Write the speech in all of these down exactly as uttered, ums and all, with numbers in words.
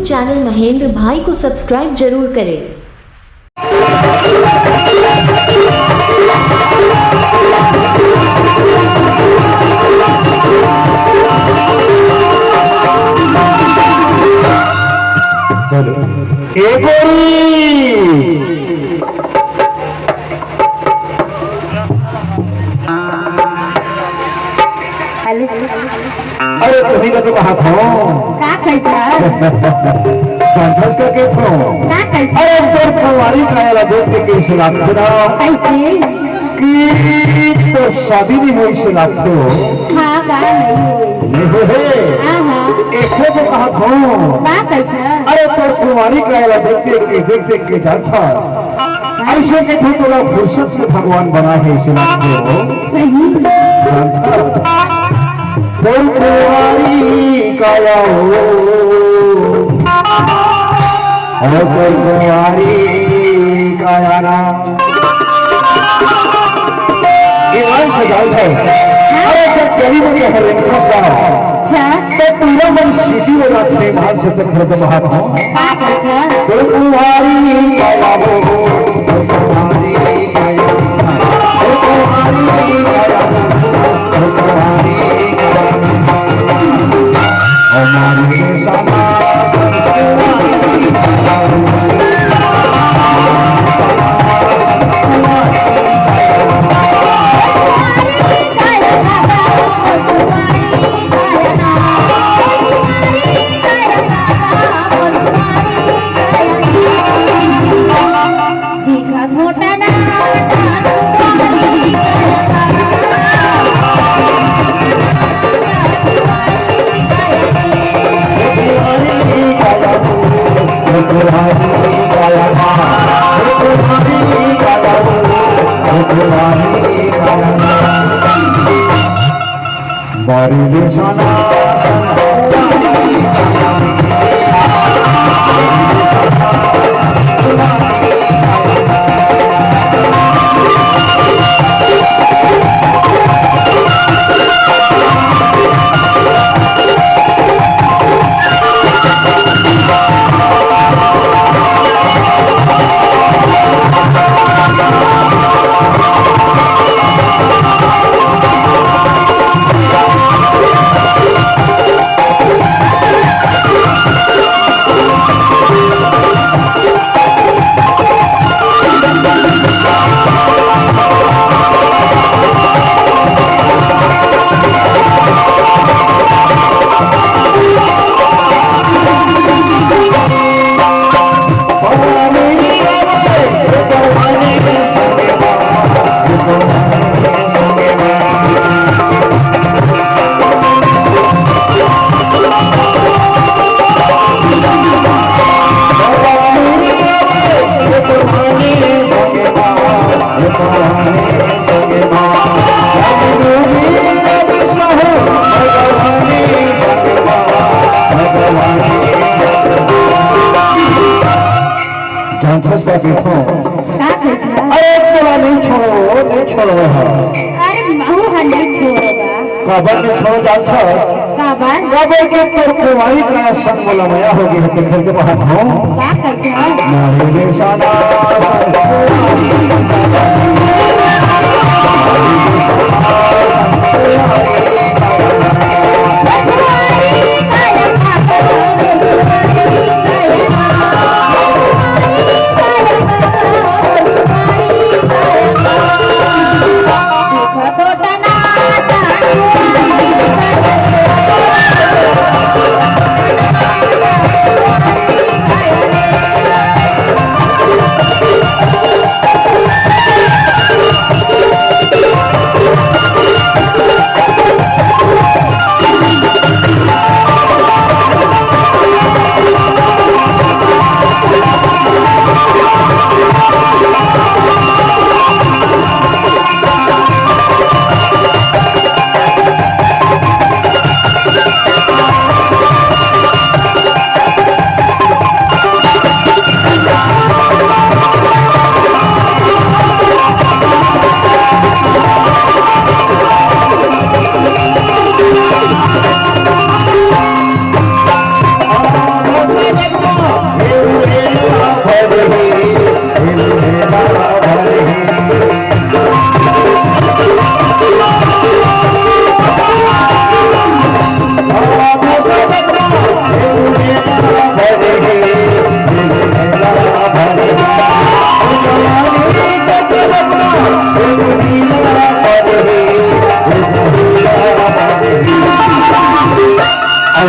Channel Mahendra भाई को subscribe जरूर करें। ए गोरी! हेलो। अरे, तुही ला तो कहा था। का कहिथा? जानथस का के था? का कहिथा? अरे, तोर कुंवारी काया ला देख के कइसे लागथे ना? कइसे? कि तोर शादी नइ होइसे लागथे हो। हाँ, का नइ होय? नइ होय हे। हाँ, हाँ। एखरे तो कहा था। का कहिथा? अरे, तोर कुंवारी काया ला देख देख के, देख देख के जानथस। अइसे कहिथे तोला फुरसत से भगवान बनाय हे, अइसे लागथे हो। सही। जानथस? तोर कुंवारी काया हो, अरे तोर कुंवारी काया ना। ईमान से जानथस? अरे जब गली में कहीं रेंगथस ना, अच्छा। तो पूरा मन सीटी बजाथे, ईमान से तो खरीद महात्मा। का कहिथा? तो तुम्हारी काया वो, तो तुम्हारी काया, तो तुम्हारी काया वो, तो तुम्हारी काया। हमारी सदा जानथस का कहिथों? का कहिथा? अरे तोला नइ छोड़ों, नइ छोड़ों हा। अरे महूँ हा नइ छोड़ों गा। काबर नइ छोड़ों जानथस? काबर? काबर के तोर कुंवारी काया संग मोला मया होगे हे, तेखर ले कहत हों। का कहिथा?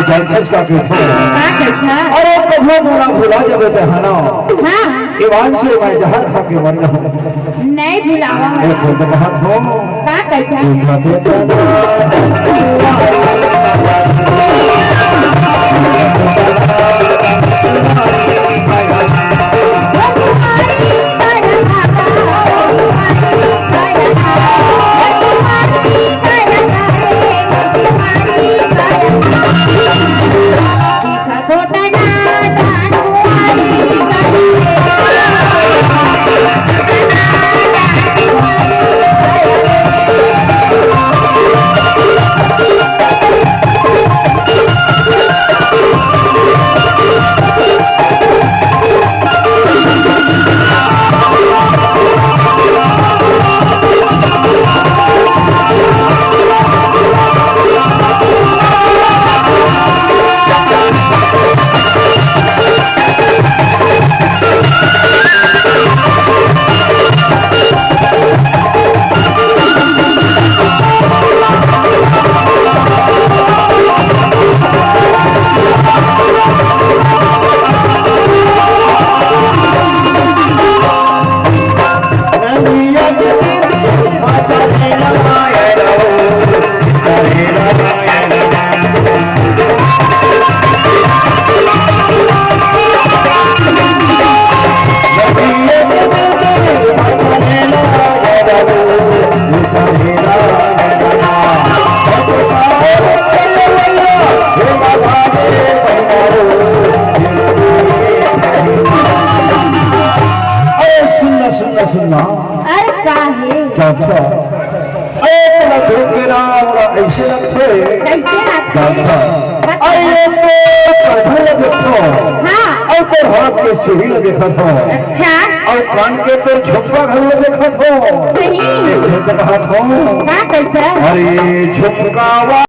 जानथस का कहिथे? का कहिथे? अरे कभू मोला भुला जाबे ते हा ना। हाँ। ईमान से मैं जहर खा के मर जाहूँ। नहीं भुलावा ए, मैं। कोई तो बात हो। का कहिथे? देखा तो अरे सुन ना, सुन ना, सुन ना। अरे का हे? जानथस? अरे तोला देख के ना मोला ऐसे लगथे। कैसे लगथे? जानथस? बता। अरे ये तो प्रभु ला देखथों। हाँ। अउ तोर हाथ के चूड़ी ला देखत हों। अच्छा। अउ कान के तोर झुमका घलो ला देखत हों। सही। ये तो कहत हों। का कहिथे? अरे झुमका वा